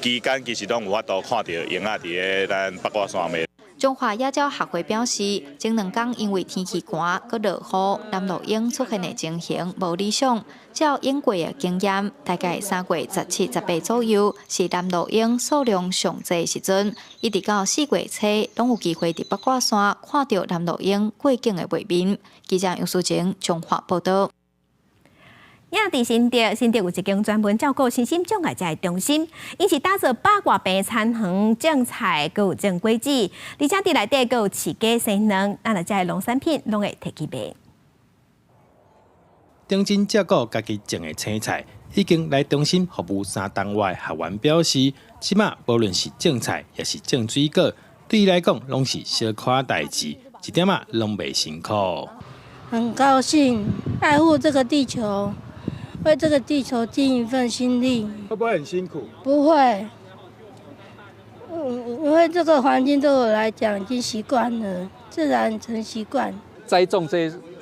期間其實攏有法度看著鶯仔佇咧咱八卦山面。彰化野鳥學會表示，前兩工因為天氣寒，閣落雨，藍鷺鶯出現的情形無理想。照往過的經驗，大概3月17、18左右是藍鷺鶯數量上濟時陣，一直到4月初，攏有機會佇八卦山看著藍鷺鶯過境的畫面。記者楊淑晴彰化報導。影佇新竹，新竹有一間專門照顧身心障礙者的中心，𪜶是打造百外坪田園種菜，閣有種果子，而且佇內底閣有飼雞生卵，咱來遮的農產品攏會提去賣。認真照顧家己種的青菜，已經來中心服務3冬外的學員表示，這馬無論是種菜，抑是種水果，對伊來講攏是小可代誌，一點仔攏袂辛苦。很高興愛護這個地球。為這個地球盡一份心力。會不會很辛苦？不會，因為這個環境對我來講已經習慣了，自然成習慣。栽種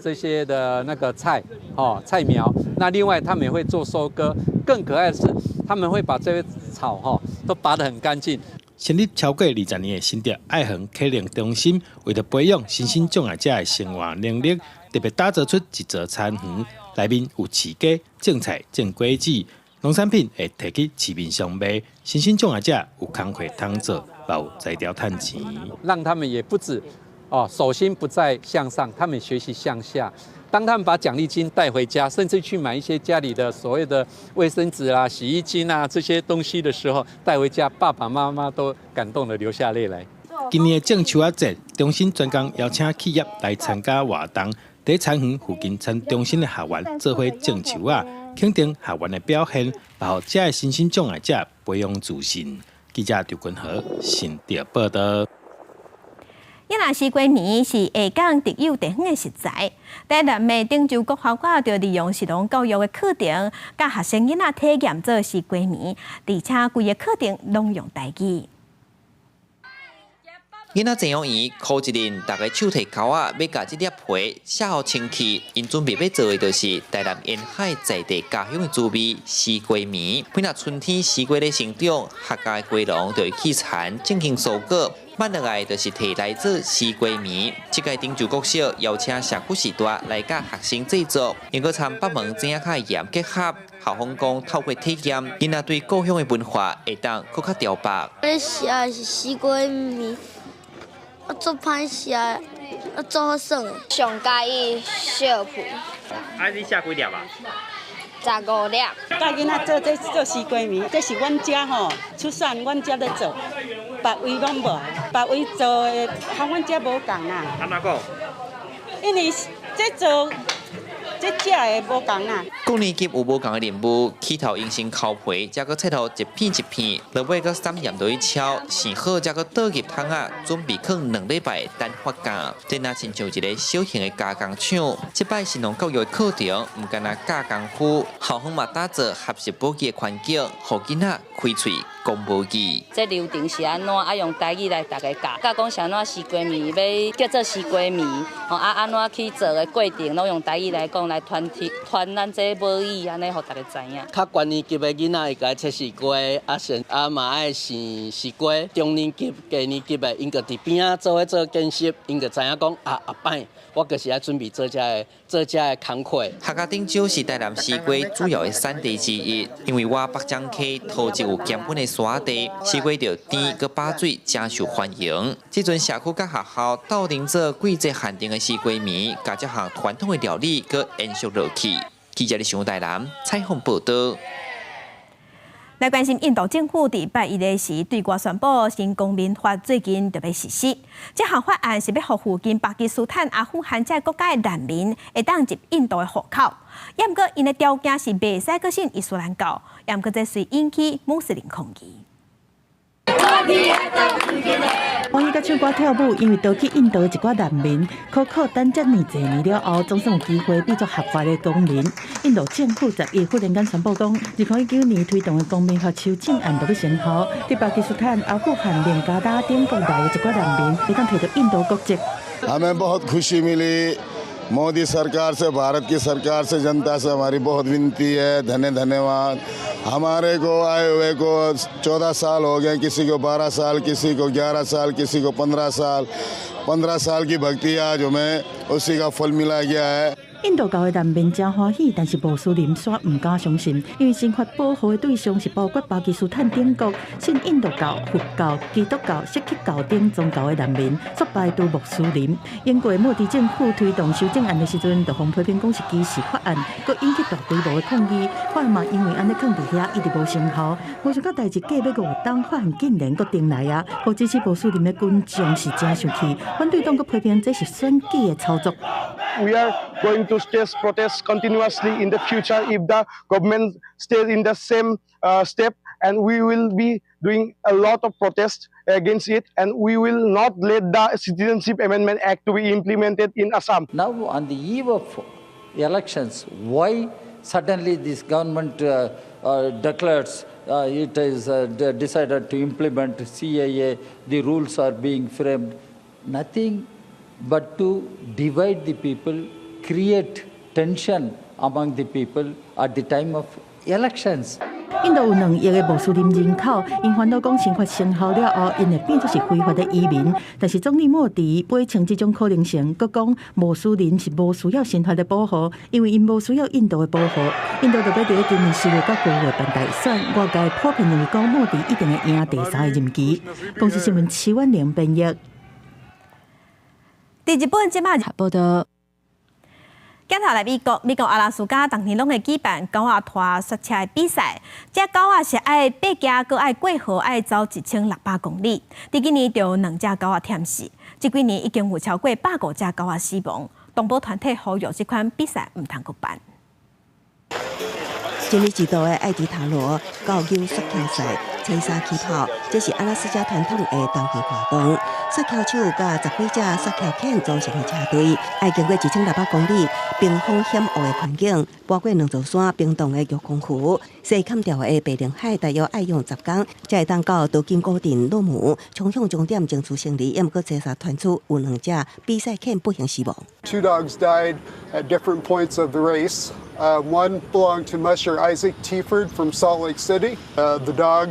這些的那個菜，哦，菜苗。那另外他們也會做收割。更可愛的是，他們會把這些草，哈，都拔得很乾淨。成立超過20年的新竹愛園啟能中心，為著培養身心障礙者的生活能力，特別打造出一座田園，內面有飼雞、種菜、種果子，農產品會提去市面上賣。身心障礙者有工課通做，也有才調趁錢。讓他們也不止哦，手心不再向上，他們學習向下。當他們把獎勵金帶回家，甚至去買一些家裡的所謂的衛生紙啊、洗衣精啊這些東西的時候，帶回家，爸爸媽媽都感動得流下淚來。今年的種樹仔節，中心專工邀請企業來參加活動，佇田園附近參中心的學員做伙種樹仔，肯定學員的表現，然後遮的身心障礙者培養自信。記者張君和新竹報道。越南西瓜糜是下港特有地方的食材。台南的頂洲國學校就利用食農教育的課程，教學生囡仔體驗做西瓜糜，而且規个課程攏用台語。囡仔鄭永儀箍一輪，逐家手提鉤仔，欲共這粒皮削予清氣。𪜶準備欲做的就是台南沿海在地家鄉的滋味西瓜糜。每若春天西瓜咧生長，客家的瓜農就會去田種種蔬果，慢落來就是提來做西瓜糜。這屆頂洲國小邀請社區序大來教學生製作，又閣參北門井仔跤的鹽結合，校方講透過體驗，囡仔對故鄉的文化會當閣較著縛。咧食的是西瓜糜。啊，足歹食，啊，足好耍的。上佮意削皮。啊，你削幾粒啊？15粒。教囡仔做這做西瓜糜，這是阮遮吼出產，阮遮咧做，別位攏無，別位做的和阮遮無仝啦。按怎講？因為這做這食的無仝啦。高年級有無仝的任務，起頭𪜶先剾皮，才閣切予一片一片，落尾閣撒鹽落去敲，生好才閣倒入桶仔，準備囥2禮拜等發酵。這若親像一个小型的加工廠。這擺食農教育的課程，毋干焦教功夫，校方嘛打造學習母語的環境，予囡仔開喙講母語。這流程是按怎？啊，用台語來逐家教，教講是按怎西瓜糜欲叫做西瓜糜，吼啊按怎去做的過程，攏用台語來講來傳提傳咱這母語，按呢予逐家知影。較懸年級的囡仔會共切西瓜，啊，先啊嘛愛生西瓜。中年級、低年級的，𪜶就佇邊仔做伙做見習，𪜶就知影講啊，後擺我就是愛準備做這个工課。客家頂洲是台南西瓜主要的產地之一，因為倚北漳溪土質有鹹分的沙地，西瓜著甜閣飽水，誠受歡迎。這陣社區佮學校鬥陣做季節限定的西瓜糜，共這項傳統的料理閣延續落去。記者李想台南採訪報導。來關心印度政府佇拜一的時對外宣布新公民法最近就欲實施。這項法案是欲予附近巴基斯坦、阿富汗這國家的難民會當入印度的戶口，也毋過𪜶的條件是袂使閣信伊斯蘭教，也毋過這遂引起穆斯林抗議。歡喜佮唱歌跳舞，因為逃去印度的一寡難民，苦苦等遮爾濟年了後，總算有機會變做合法的公民。印度政府11忽然間宣布講，2019年推動的公民法修正案就欲生效，佇巴基斯坦、阿富汗、孟加拉等國來的一寡難民，會當提著印度國籍。 हमें बहुत खुशी मिली मोदी सरकार से, भारत की सरकार से, जनता से हमारी बहुत विनती है, धन्य धन्यवाद। हमारे को आए हुए को 14 साल हो गए, किसी को 12 साल, किसी को 11 साल, किसी को 15 साल। 15 साल की भक्ति, आज हमें उसी का फल मिला गया है। 印度教的難民誠歡喜，但是穆斯林煞毋敢相信，因為新法保護的對象是包括巴基斯坦等國信印度教、佛教、基督教、錫克教等宗教的難民，煞排除穆斯林。英國莫迪政府推動修正案的時陣，就予批評講是歧視法案，閣引起大規模的抗議。法案嘛，因為按呢囥佇遐，一直無生效。無想到代誌過欲5冬，法案竟然閣重來啊！予支持穆斯林的群眾是誠生氣，反對黨閣批評這是選舉的操作。 We are going to stage protests continuously in the future if the government stays in the same step, and we will be doing a lot of protests against it, and we will not let the Citizenship Amendment Act to be implemented in Assam. Now, on the eve of elections, why suddenly this government declares it is decided to implement CAA, the rules are being framed? Nothing but to divide the people, create tension among the people at the time of elections. 印度有2億个穆斯林人口，𪜶煩惱講新法生效了後，𪜶會變做是非法的移民。但是總理莫迪否認這種可能性，閣講穆斯林是無需要新法的保護，因為𪜶無需要印度的保護。印度就欲佇今年4月佮9月辦大選，外界普遍認為講莫迪一定會贏第三个任期。公視新聞徐婉玲編譯。佇日本這擺報道。鏡頭來美國，美國阿拉斯加逐年攏會舉辦狗仔拖雪車的比賽。這狗仔是愛爬行，閣愛過河，愛走1600公里。佇今年就有兩隻狗仔忝死，這幾年已經有超過150隻狗仔死亡。動保團體呼籲這款比賽毋通閣辦。一年一度的愛迪塔羅狗遛雪橇賽，穿衫起跑，這是阿拉斯加傳統的冬季活動。雪橇手佮10幾隻雪橇犬組成的車隊，愛經過1600公里冰封險惡的環境，跋過兩座山冰凍的玉空湖，西砍掉的白令海，大約愛用10工，才會當到多金古鎮洛姆，衝向終點爭取勝利。毋過這煞傳出有兩隻比賽犬不幸死亡。 Two dogs died at different points of the race. One belonged to musher Isaac Teaford from Salt Lake City. The dog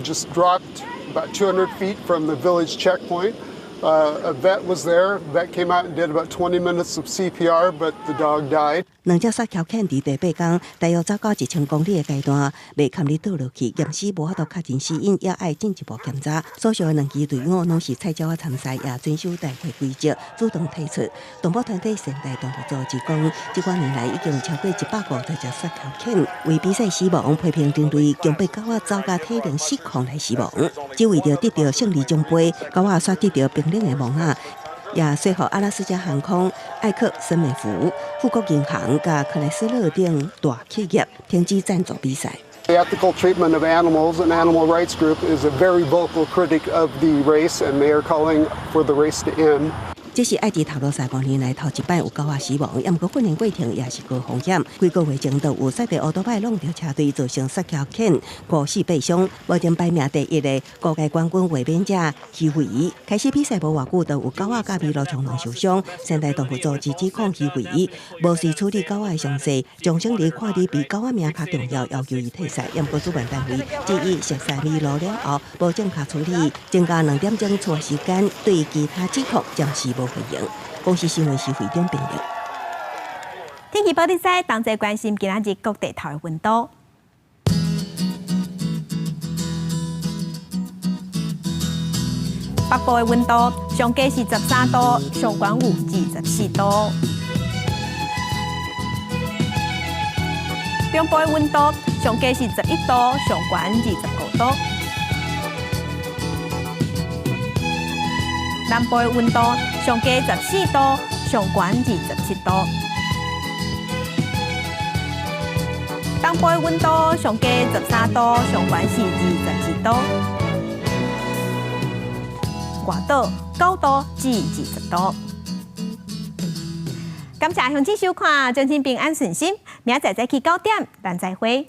just dropped about 200 feet from the village checkpoint. A vet was there. Vet came out and did about 20 minutes of CPR, but the dog died. 兩隻雪橇犬佇第八工，大約走到1000公里的階段，袂堪得倒落去，驗屍無法度確認死因，也愛進一步檢查。所屬的兩支隊伍攏是菜鳥仔參賽，也遵守大會規則，主動退出。動保團體現代動物組織講，這幾年來已經有超過150隻雪橇犬為比賽死亡，批評人類強迫狗仔走甲體能失控來死亡，只為著得著勝利獎杯，狗仔煞得著冰冷的網仔。也說予阿拉斯加航空、艾克森美孚、富國銀行佮克萊斯勒等大企業停止贊助比賽。 The Ethical Treatment of Animals, an animal rights group, is a very vocal critic of the race, and they are calling for the race to end. 這是愛迪塔羅賽5年來頭一擺有狗仔死亡，毋過訓練過程也是高風險。幾個月前就有雪地歐多擺挵著車隊造成雪橇犬五死八傷，目前排名第一的高階冠軍衛冕者徐慧儀，開始比賽無偌久，就有狗仔佮麋鹿衝浪受傷。現代動物組織指控徐慧儀無序處理狗仔的傷勢，將勝利看佇比狗仔命較重要，要求伊退賽。毋過主辦單位質疑熟似麋鹿了後無正確處理，增加2點鐘出時間，對其他指控暫時無回應。公視新聞是會長編譯。天氣報你知，同齊關心今仔日各地頭的溫度。北部的溫度上低是13度，上懸有24度。中部的溫度上低是11度，上懸25度。南部的溫度上低14度，上懸27度。東部的溫度上低13度，上懸是22度。外島9度至20度。感謝鄉親收看，祝恁平安順心。明仔載早起9點，咱再會。